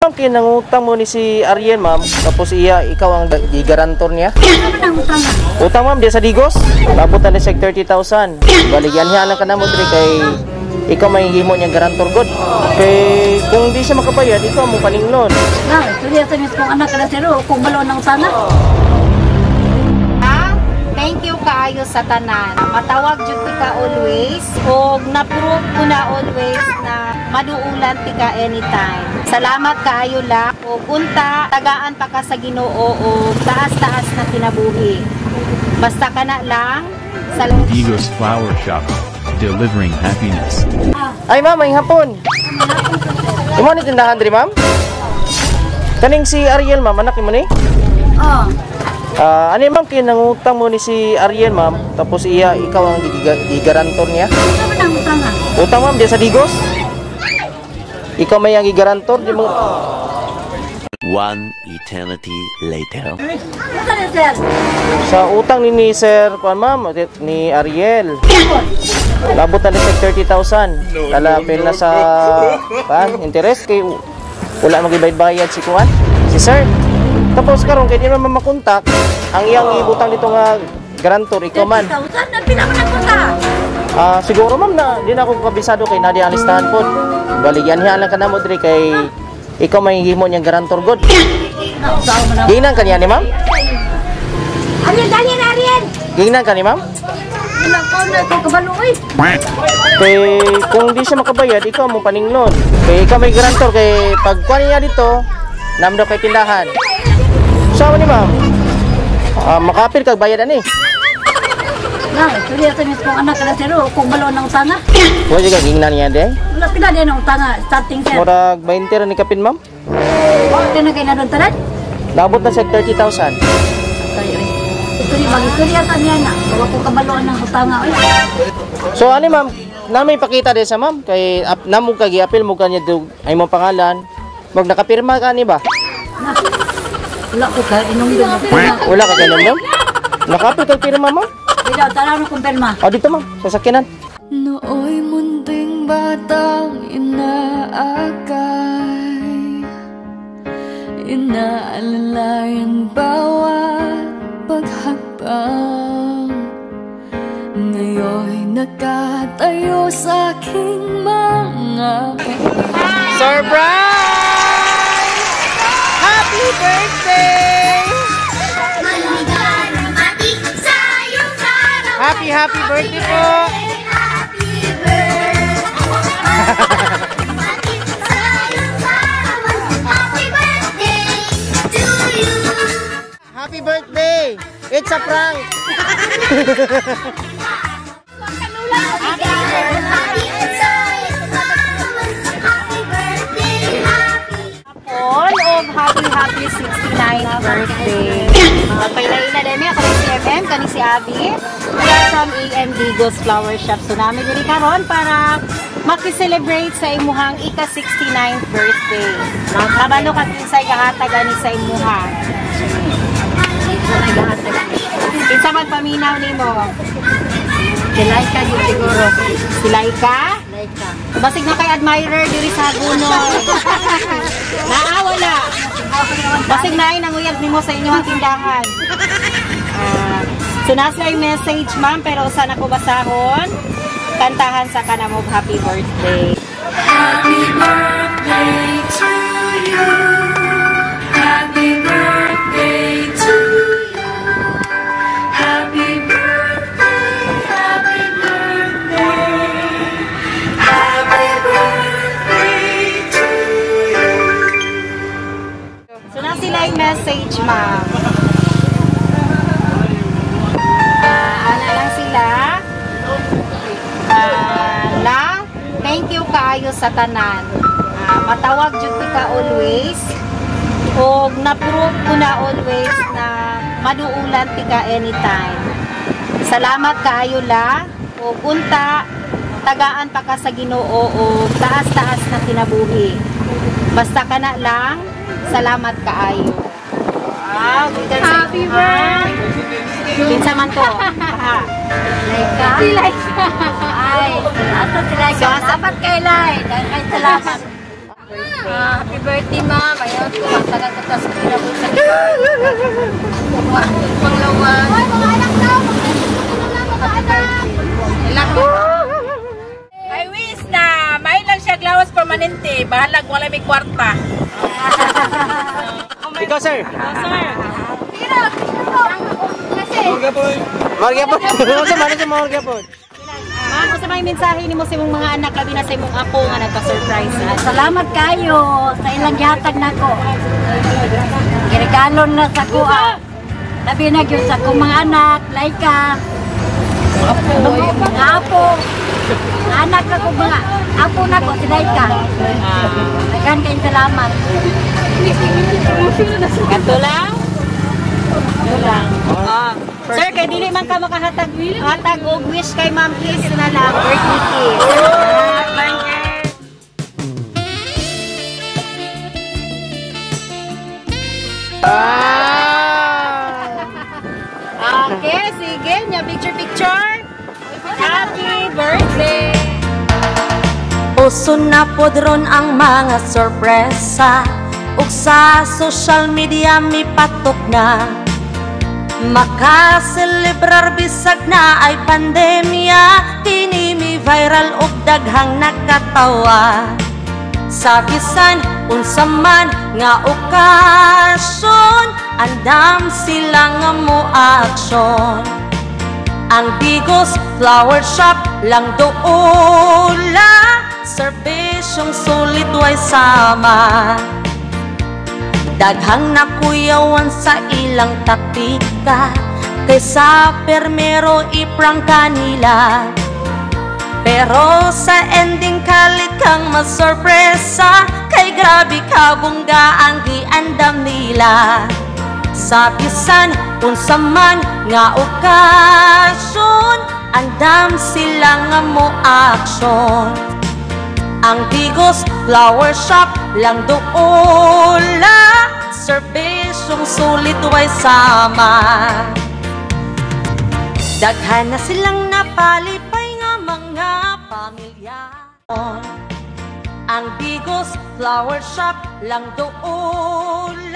Ma'am, kay nangutang mo ni si Ariel, ma'am. Tapos iya, ikaw ang gigarantor niya. Ano nang utang na? Utang, ma'am, di sa Digos. Labot na ni siya 30,000. Baligyan niya lang ka na mo diri kay ikaw may himo niyang garantor god. Kay kung di siya makabayad, ikaw mo paninglon. Na, istorya sa mismong anak na siro, kung balo ng utang na. Ah, thank you kaayo sa tanan. Matawag jud ti ka always ug na-prove ko na always na maduulan ti ka anytime. Salamat kaayo la ug unta tagaan pa ka sa Ginoo ug taas-taas na kinabuhi. Basta kana lang. Salamat. Digos Flower Shop, delivering happiness. Ay, ma'am, may hapon. Imo ni tindahan diri, ma'am? Kaning si Ariel, ma'am, anak mo ni? Oh, Ah, ano ma'am, kay nangutang mo ni si Ariel, ma'am. Tapos iya, ikaw ang gigarantor niya. ano nang utang na? Utang, ma'am, di sa Digos. Ikaw may ang gigarantor, di mo. One eternity later. Ano na, sir? Sa utang ni Sir kuan, ma'am, ni Ariel. Labot na ni sa 30,000. Kalapil na sa pan interest kay wala magibayad-bayad si kuan, si Sir. Tapos karon kay di man makontak, ang iyang ibutang dito nga garantor ikaw man. 30,000? Ang pila man ang utang? Ah, siguro, ma'am, na di na ako kabisado kay na di ang listahan pod. Baligyan hiya lang ka na mo diri kay ikaw may himo niyang garantor god. Na, utang mo na. Giingnan ka niya ni ma'am? Ariel, dali na, Ariel! Giingnan ka ni ma'am? Ilang kaon na ikaw kabalo, oy. Kay kung di siya makabayad, ikaw mo paninglon. Kay ikaw may garantor kay pag kuan niya dito, nam daw kay tindahan. Sama ni ma'am. Ah, makapil kag bayad ani. Na, istorya sa mismong anak na siro, kung balo ng utang na. Wa ka giingnan niya de. Wala pila din ang utang na, starting, sir. Murag 20 ra ni kapin, ma'am. Ito na kayo na doon tanan? Nabot na siya 30,000. Tayo, oy. Istorya, mag-istorya sa niya na. Bawa ko kabalo ng utang na, oy. So ani ma'am, na may pakita din sa ma'am kay ap, namo kag giapil mo kanya dug ay mo pangalan. Mag nakapirma ka ni ba? Na, wala ko ka, inom doon. Wala ka ganun, ma'am? Nakapil kag pirma, ma'am? Hindi, tara na kong pirma. O dito, ma'am, sa sakyanan. Nooy munting batang inaakay, inaalalayan bawat paghakbang. Ngayon'y nakatayo sa aking mga Surprise! Happy birthday! Happy, happy birthday po! Happy birthday to you. Happy birthday! It's a prank! Happy birthday, happy. Hapon og happy happy 69th birthday. Magpailay na din ako ni si MM, kani si Abby. We are from AM Digos Flower Shop. So nami diri karon para maki-celebrate sa imuhang ika-69th birthday. Kabalo ka kinsay gahatag ani sa imuha. Kinsa man paminaw nimo? Si Laika yun siguro. Si Laika? Laika. Basig na kay admirer diri sa Hagonoy. Naa wala. Basig na ay nanguyab nimo sa inyong tindahan. Ah, so nasa yung message, ma'am, pero usa na ko basahon. Kantahan sa kanamog happy birthday. Happy birthday to you. Happy birthday to you. Happy birthday, happy birthday. Happy birthday to you. So na sila yung message, ma'am. Ah, ana lang sila. Ah, la, thank you kaayo sa tanan. Ah, matawag jud ti ka always. Ug na-prove ko na always na maduulan ti ka anytime. Salamat kaayo la. Ug unta tagaan pa ka sa Ginoo ug taas-taas na kinabuhi. Basta kana lang, salamat kaayo. Wow, gikan sa Happy imuha. Kinsa man to? Paha. Laika? Si Laika. Ay, asa si Laika? So, asa- Dapat kay Lai. Dahil kay salamat. Ah, happy birthday, ma'am. Ayun, kumatagal ka sa kinabuhi sa panglawan. Hoy, mga anak daw! Mga anak! I wish na may lang siya glawas permanente. Bahalag wala may kwarta. Ikaw, sir. Pero, kasi, Margyapon. Unsa man sa margyapon? Ma'am, unsa may mensahe nimo sa imong mga anak labi na sa imong apo nga nagpa-surprise? Salamat kayo sa ilang gihatag nako. Giregalo na sa kuha. Labi na gyud sa akong mga anak, Laika. Mga apo. Mga anak ako, mga apo nako si Laika. Daghan kayong salamat. Kato lang? Kato lang. Ah. Sir, kay dili man ka makahatag hatag og wish kay ma'am, kiss na lang, birthday kiss. Thank you. Okay, sige, nya picture picture. Happy birthday. Uso na pod ron ang mga sorpresa ug sa social media mipatok na. Makaselebrar bisag na ay pandemya. Kini mi viral ug daghang nakatawa. Sa bisan unsa man nga okasyon, andam sila nga mo aksyon. Ang Digos Flower Shop lang doula, serbisyong sulit way sama. Daghang nakuyawan sa ilang taktika, kaysa permero iprang kanila. Pero sa ending kalit kang masorpresa, kay grabe kabongga ang giandam nila. Sa bisan unsa man nga okasyon, andam sila nga mo aksyon. Ang Digos Flower Shop lang doula, serbisyong sulit way sama. Daghan na silang napalipay nga mga pamilya. Ang Digos Flower Shop lang doula.